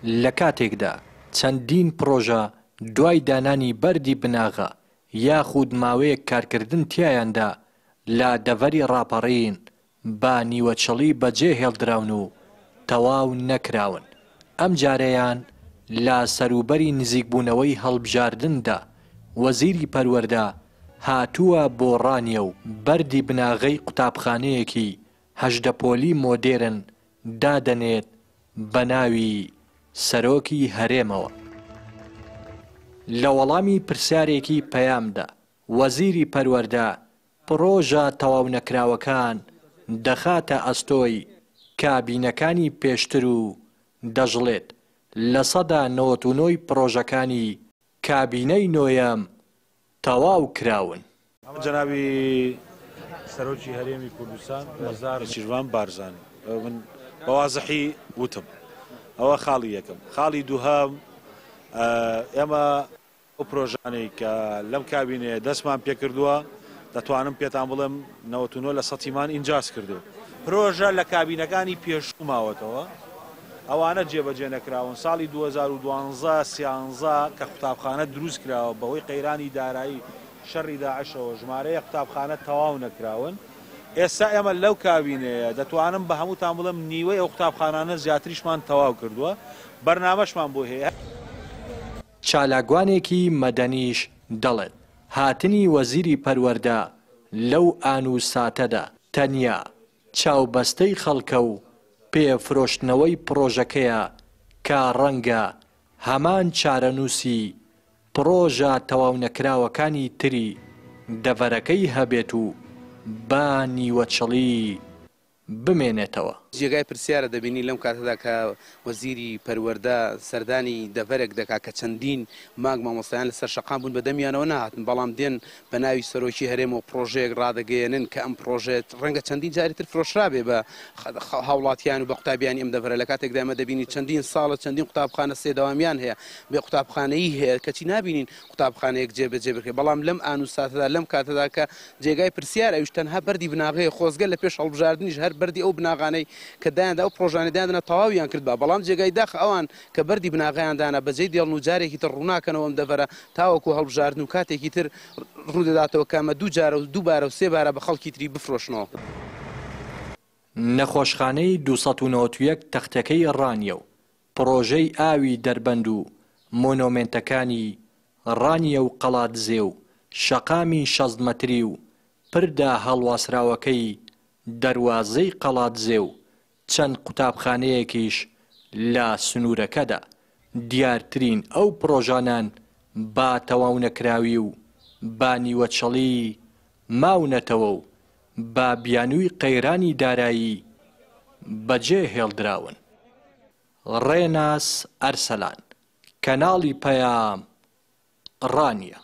لە کاتێکدا چەندین پڕۆژە دوای دانانی بەردی بناغە یاخود ماوەیەک کارکردن تیایاندا لە دەڤەری ڕاپەڕین بە نیوەچڵی بەجێ هێڵدراون و تەواو نەکراون، ئەمجارەیان لە سەروبەری نزیکبوونەوەی هەڵبژاردندا وەزیری پەروەردە هاتووە بۆ ڕانیە و بەردی بناغەی قوتابخانەیەکی 18 پۆلی مۆدێرن دادەنێت بە ناوی سەرۆکی هەرێمەوە. لە وەڵامی پرسیارێکی پەیامدا وەزیری پەروەردە پڕۆژە تەواونەکراوەکان دەخاتە ئەستۆی کابینەکانی پێشتر و دەشڵێت، 99% ی پڕۆژەکانی کابینەی نۆیەم تەواو کراون. جەنابی سەرۆکی هەرێمی کوردستان مەزار نێچیرڤان بارزانی من بە وازحی وتم ئەوە خاڵی یەکەم خاڵی دووهەم ئێمە ئەو پرۆژانەی کە لەم کابینەیە دەستمان پێکردووە دەتوانم پێتان بڵێم 99 لە سەتیمان ئینجاز کردو. پرۆژە لە کابینەکانی پێشوو ماوەتەوە ئەوانە جێبەجێ نەکراون، ساڵی 2012 سیانزە کە قوتابخانە دروست کراوە بەهۆی قەیرانی دارایی شەڕی داعشەوە ژمارەیەک قوتابخانە تەواو نەکراون، ئێستا ئێمە لەو کابینەیە دەتوانم بە هەمووتان بڵێم نیوەی ئەو قوتابخانانە زیاتریشمان تەواو کردووە، بەرنامەشمان بۆی هەیە. چالاکوانێکی مەدەنیش دەڵێت، هاتنی وەزیری پەروەردە لەو ئان و ساتەدا تەنیا چاوبەستەی خەڵکە و پێ فرۆشتنەوەی پڕۆژەکەیە کە ڕەنگە هەمان چارەنووسی پڕۆژە تەواونەکراوەکانی تری دەڤەرەکەی هەبێت و بە نیوەچڵی بمێنێتەوە. جێگای پرسیارە دەبینین لەم کاتەدا کە وەزیری پەروەردە سەردانی دەڤەرێک دەکات کە چەندین مانگ مامۆستایان لەسەر شەقام بوون بە دەمیانەوە نەهاتن بەڵام دێن بە ناوی سەرۆکی هەرێمەوە پڕۆژەیەک ڕادەگەیەنن کە ئەم پڕۆژەیە ڕەنگە چەندین جاری تر فرۆشرابێ بە هاوڵاتیان و بە قوتابیانی ئەم دەڤەرە لە کاتێکدا ئێمە دەبینین چەندین ساڵە چەندین قوتابخانە سێ دەوامیان هەیە بێ قوتابخانەیی هەیە کەچی نابینین قوتابخانەیەک جێبەجێ بکرێت بەڵام لەم ئان و ساتەدا لەم کاتەدا کە جێگای پرسیارە ئەویش تەنها بەردی بناغەیە خۆزگە لە پێش هەڵبژاردنیش هەر بەردی ئەو بناغانەی کە دایاندا ئەو پڕۆژانەی دایاندنا تەواویان کردبا بەڵام جێگای داخە ئەوان کە بەردی بناغەیان دانا بەجێی دێڵن و جارێکی تر ڕووناکەنەوە ئەم دەڤەرە تاوەکو هەڵبژاردن و کاتێکی تر ڕوودەداتەوە کە ئەمە دووجارە و دووبارە و سێبارە بە خەڵکی تری بفرۆشنەوە. نەخۆشخانەی 291 تەختەکەی ڕانیە و پڕۆژەی ئاوی دەربەند و مۆنۆمێنتەکانی ڕانیە و قەڵادزێ و شەقامی 60 مەتری و پردە هەڵواسراوەکەی دەروازەی قەڵادزێ و چەند قوتابخانەیەکیش لە سنوورەکەدا، دیارترین ئەو پڕۆژانەن بە تەواونەکراوی و بە نیوەچڵی ماونەتەوە و بە بیانووی قەیرانی دارایی بەجێ هێڵدراون. ڕێناس ئەرسەلان، کەناڵی پەیام، ڕانیە.